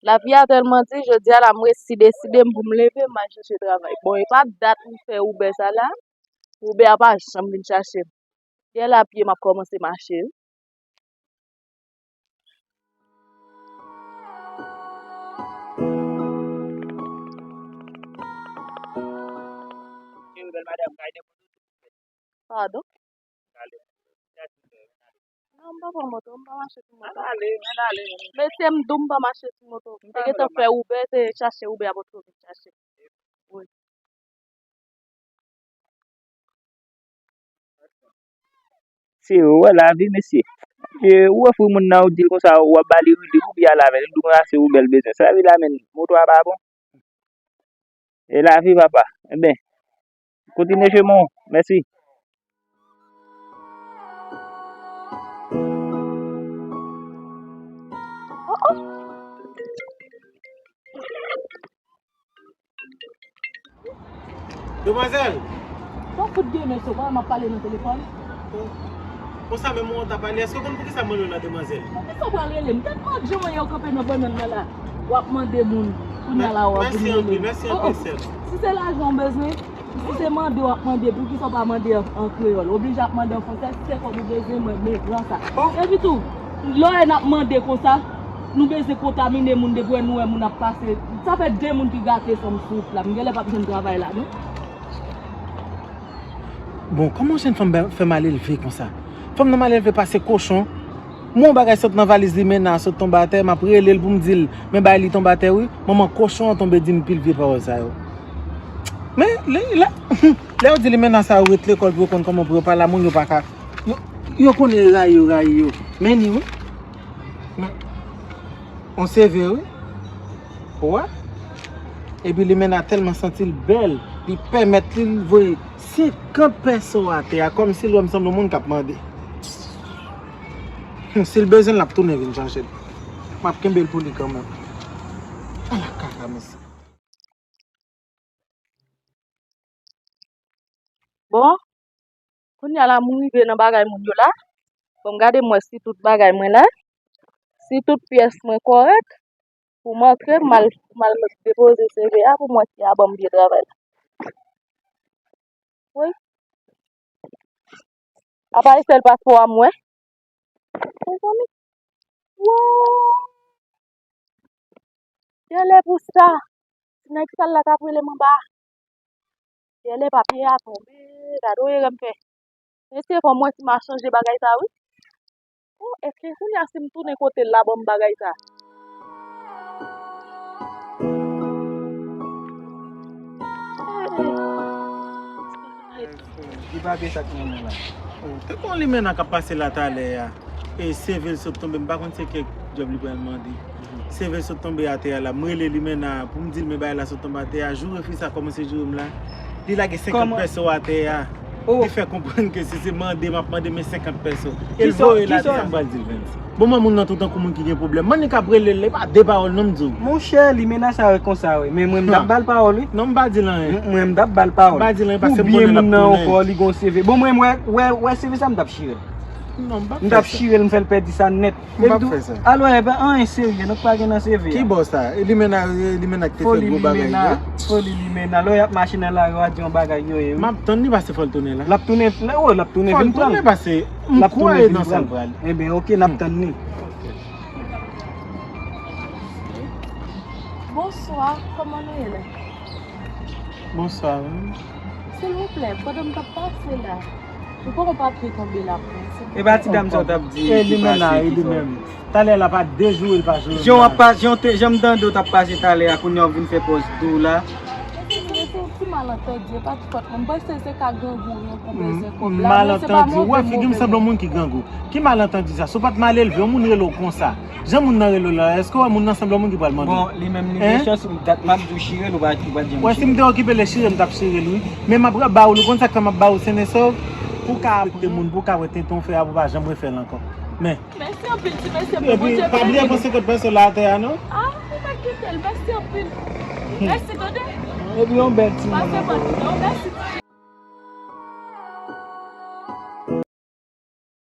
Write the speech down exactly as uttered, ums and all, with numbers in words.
Lavi a tèlman di, jodi a la, m resi deside m pou m leve, m al chèche travay. Bon, e pa dat m fè Uber sa la, Uber a pa janm vin chache m. Yè la pye m ap kòmanse mache, wi. Padon? Non, m pa pran moto, m pa mache sou moto. Mesye, m di w m pa mache sou moto. M te gentan fè Uber, te chache Uber a potko vin chache m. Wi. Se ou wè lavi, mesye. E ou ofri moun nan, ou di l konsa, w ap ba li ride, ou byen al avè l, li di w konsa se Uber l bezwen. Sa vle di la menm, moto a pa bon. E lavi, papa. Enben, kontinye chemen w. Mèsi. Demwazèl! Sa w fout gen, mesye, w pa wè m ap pale nan telefòn? Konsa menm ou ta pale, èske w konn poukisa m rele w la, demwazèl? Poukisa w pral rele m? Gad mòd jan w ye, w kanpe nan bannann nan la. W ap mande moun, kounye a la w ap vin rele m. Mèsi anpil, mèsi anpil, sè m. Si se lajan w bezwen, si se mande w ap mande, poukisa w pa mande an, an kreyòl? Oblije ap mande an fransè, si se kòb ou bezwen, mwen, men pran sa. Epi tou, lè w wè n ap mande konsa, nou bezwen kontamine moun depi wè nou wè moun ap pase. Sa fè de moun ki gate san m sou wout la. M genlè p ap jwenn travay la, non. Bon, kòman yon jèn fanm fè mal elve konsa? Fanm nan mal elve pase kochon. Mwen yon bagay sot nan valiz Limena, sot tonbe atè, m ap rele l pou m di l, men bagay li tonbe atè wi. Manman kochon an tonbe di m pil vye pawòl sa yo. Men, lè, lè, lè yo di Limena sa yo ret lekòl pou yo konn kòman pou yo pale a moun, yo pa ka. Yo, yo konnen rayi yo, rayi yo. Men ni wi. Men, on seve wi. Ou wè? Epi Limena tèlman santi l bèl, li pèmèt li, l voye senkant pèso atè a, kòmsi l wè m sanble yon moun k ap mande. Hum, si l bezwen l, l ap tounen vin chache l. M ap kenbe l pou li kanmenm. Ala kaka, mesye. Bon, kounye a la, m rive nan bagay moun yo la. Bon, m gade m wè si tout bagay mwen la. Si tout pyès mwen kòrèk, pou m antre, m al, m al depoze seve a pou m wè si y a ban m byen travay la. Wi. Apa e sèl paspò a m wè? Mezanmi. Wow! Genlè pou sa. Ti nèg sal la t ap rele m anba. Genlè papye a tonbe. Gade yon erè m fè. Mesye, fò m wè si m a chanje bagay sa wi. Oh, èske kounye a si m tounen kote l la ban m bagay sa? Ki papye sa k nan men la? Oh, te gon Limena k ap pase la talè a. E seve l sot tonbe, m pa konn se kèk djòb li pral mande. Seve l sot tonbe atè a la. M rele Limena pou m di l men bagay la sot tonbe atè a. Joure fi sa kòmanse joure m la. Li lage senkant pèso atè a. Oh. Li fè konprann ke si se mande m ap mande men senkant pèso. E l voye la, sa m pral di l menm? Bon, mwen moun nan tou tankou moun ki gen pwoblèm. Mwen ni k ap rele l, e pa de pawòl non m di w. Monchè, Limena sa yo konsa wi. Men mwen m t ap ba l pawòl wi. Non, m pa di l anyen. Mwen m t ap ba l pawòl. M pa di l anyen paske m konnen l ap tounen. Pou byen moun nan ankò, li gon seve. Bon, mwen m wè, wè, wè seve sa m t ap chire l. Non, m p ap fè sa. M t ap chire l, m fè l pèdi sa nèt. M p ap fè sa. Alò, e pa anyen serye, nou pa gen nan seve a. Ki bò sa? E Limena, e Limena ki te fè gwo bagay yo? Foli Limena, foli Limena. Lè y ap mache nan lari a, di yon bagay yo ye wi. M ap tann li pase fò l tounen la. L ap tounen, o, l ap tounen vin pran l. Fò l tounen pase m kwè e nan sa l prale. Enben, oke, n ap tann li. Bonswa, kòman nou ye la? Bonswa, wi. Silvouplè, pandan m t ap pase la, ou pa wè papye tonbe la pou mwen, silvouplè? E pa ti dam sa w t ap di ki pase, ki fè w. Talè la pa de jou, li pa jwenn la. Jan w ap pa-, jan w te, jan m tande w t ap pase talè a, kounye a w vin fè pòz dou la. Se, se, se yon ti malantandi, e pa ti fòt mwen. M panse se ka grangou, yon konpè se kòb la, men se pa move, move, non. Ou wè figi m sanble yon moun ki grangou. Ki malantandi sa? Si w pa t mal elve, yon moun rele w konsa. Jan moun nan rele w la, èske w wè moun nan sanble yon moun ki pral mande w? Bon, li menm li gen chans, dat m ap di w chire l, ou pa, ou pa t janm chire l. Wè, si m te okipe l e chire, m t ap chire l, wi. Men m ap ba w l, ou konn sa k fè m ap ba w l, Seneso? Pou w ka respekte moun, pou w ka wè tenten w fè a, pou w pa janm refè l ankò. Men. Mèsi anpil, ti mesye, pou Bondye beni w. Epi, pa bliye pran senkant pèso la atè a, non? Ah, ou pa kite l, mèsi anpil. Mèsi, tande. Epi yon bèl timoun ankò. Pase bon, non, mèsi.